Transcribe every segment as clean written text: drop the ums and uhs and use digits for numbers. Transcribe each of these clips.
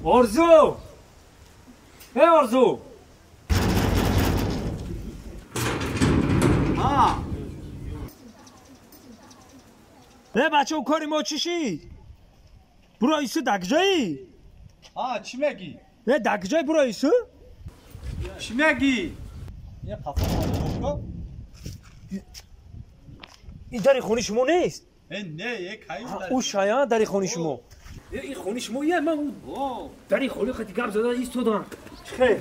Орзу! Эй Орзу! Ҳа. Э бача, у кори мо чӣ шид? Буро ису дакҷоӣ? Ҳа, чӣ мегӣ? Э дакҷои буро ису? Чӣ мегӣ? Я қафо мошко? Ин дари хони шумо нест? Э не, е кай ӯ шая дари хони шумо. Ин хони шумо я ман дари хони хати гап зада истодам. Чӣ хел?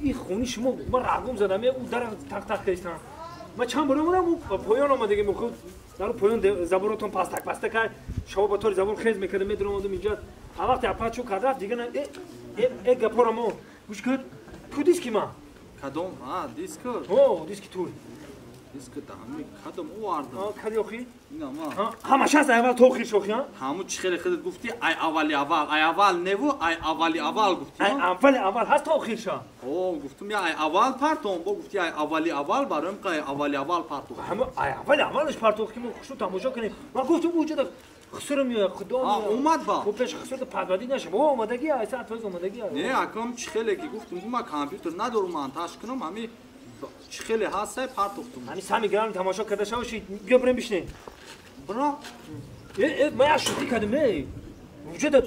Ин хони шумо ман рағум задам, ӯ дара тақ-тақ кардам. Ман чанд бор омадам, ӯ поён омадаги мехӯд. Дар поён заборотон пастак пастак кард. Шаво ба тори забор хез мекардам, медаромадам инҷа. А вақте апа чӯ кард рафт, дига на э гапора мо гӯш кард. Ку диски ман? Кадом? А, диско? О, диски туй. Диско да ҳами кадом овардам. А, кади охи? Ина ма. Ҳамаш аст аввал то охир шохи, а? Ҳаму чӣ хеле худат гуфтӣ, ай аввали аввал, ай аввал неву, ай аввали аввал гуфтӣ. Ай аввали аввал ҳаст то охир ша. О, гуфтум я ай аввал партом, бо гуфтӣ ай аввали аввал, бароим ка ай аввали аввал партом. Ҳаму ай аввали аввалаш партох ки мо хушу тамошо кунем. Ман гуфтум уҷа хусур меояд, худо меояд. Омад ба. Хуб пеш хусур падвадӣ нашам. О, омадагӣ, ай саат фоиз омадагӣ. Не, акам чӣ хеле ки гуфтум, ман компютер надорум, монтаж кунам, ҳами чӣ хеле ҳаст, партохтум. Ҳами сами грам тамошо карда шавши, биё бирем бишнем. Бро. Э, ман як шӯхӣ кардам, э. Вуҷуда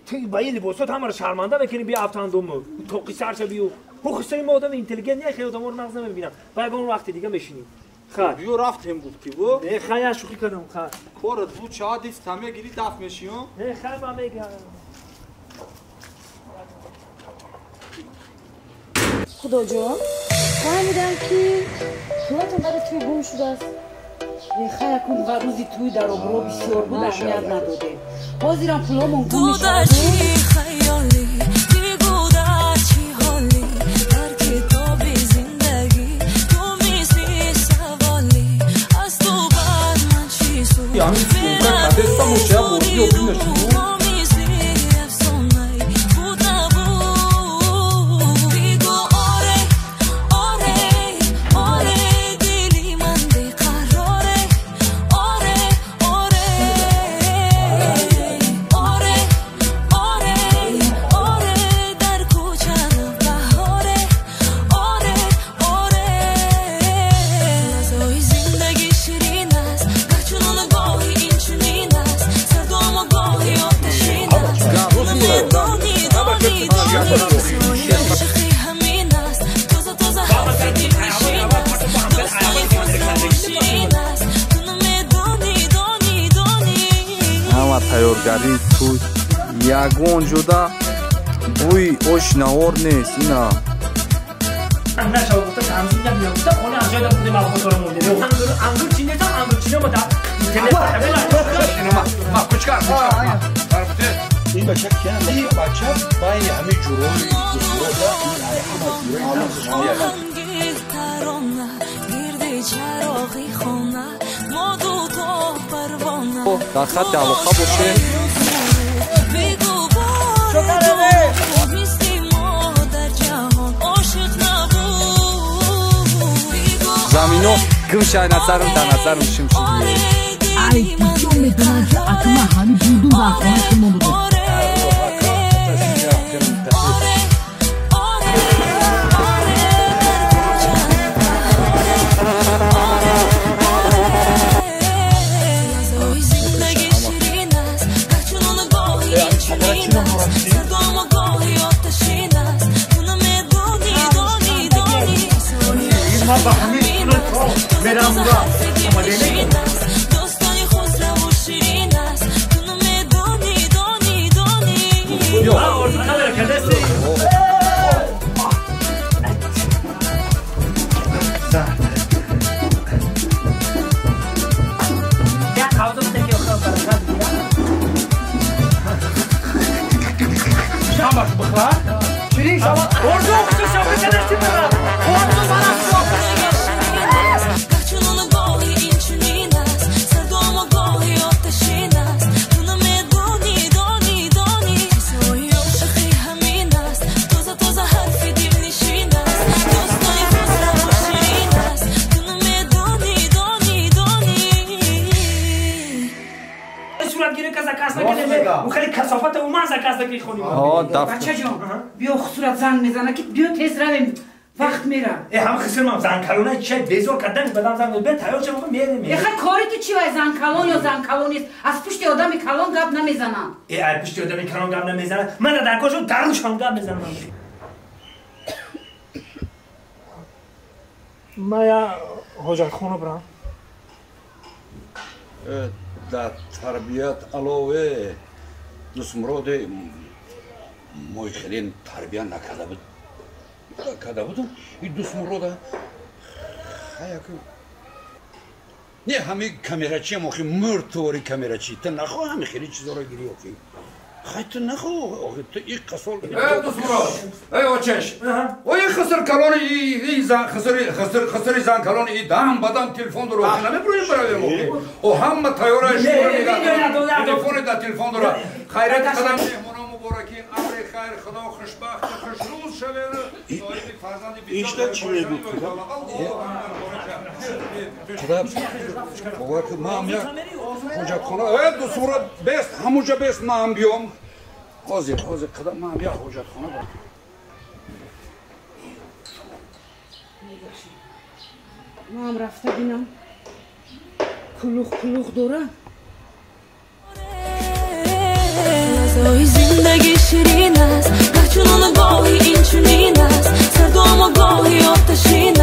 ту ба ин либосот ҳамаро шарманда мекунӣ, биё афтандуму. Тоқи сарша биё. Ху хусури мо одами интеллигент не, хеле одаморо нағз намебинам. Ба ягон вақти дига мешинем. Хай. Биё рафтем гуфтӣ бо. Не, хай, як шӯхӣ кардам, хай. Корат буд, ча дист та мегирӣ, даф мешӣ, ҳо? Не, хай, ман мегирам. Худоҷон, фаҳмидам ки пулатон барои тӯй гум шудааст. Хай, акун ва рӯзи тӯй дар обрӯ бисёр буд, аҳамият надодем. Ҳозирам пуломон гум мешавад. Ҳамин сумка кадеста моча борди обинаш. Ҳама тайёргарии тӯй ягон ҷода бӯи ош наҳор нест. Ина ин бача кия? Ин бача байни ҳамин ҷурои дусурода ҳама ҷурои дар хатти алоқа бошед. Замино гум шай назарам, дар назарам шимшидие. Ай, киҷо медонам ки акма ҳами буду дар хона ки монда. гире ка заказ накардем. У хеле касофат у ман заказ накарди хони. Бача ҷон, биё хусурат занг мезана ки биё тез равем. Вақт мера. Ҳам хусурмам занкалона чай безор кардан бадам занг бе тайёр шавам мерем. Хай кори ту чи вай занкалон ё занкалон нест? Аз пушти одами калон гап намезанам. Аз пушти одами калон гап намезанам. Ман дар кошум дарушам гап мезанам. Ма я ҳоҷатхона брам. Дар тарбият алове дустмуроде мои хеле тарбия накарда буд. Карда будам и дустмурода хаяку не ҳами камерачиам охи мурд тори камерачи ту нахо ҳами хеле чизоро гири охи хай ту нахо охи ту и қасол э дустмурод эй очеш ои хиср калони и хисри зан калони и дам бадам телефон дора охи намебурем баравем охи о ҳама тайёра телефоне да телефон дора хайрати қадам меҳмонон мубораки амри хайр худо хушбахт хушрӯз шавед соҳиби фарзанди ишта чӣ мегӯ худо бовар кун ман як ҳоҷатхона э дустмурод бест ҳамуҷа бест ман биём ҳозир ҳозир қадам ман як ҳоҷатхона барам. Ман рафта бинам кулух кулух дора. Лаҳзаҳои зиндагӣ ширин аст, гарчунон гоҳи инчунин аст, сардому гоҳи оташин.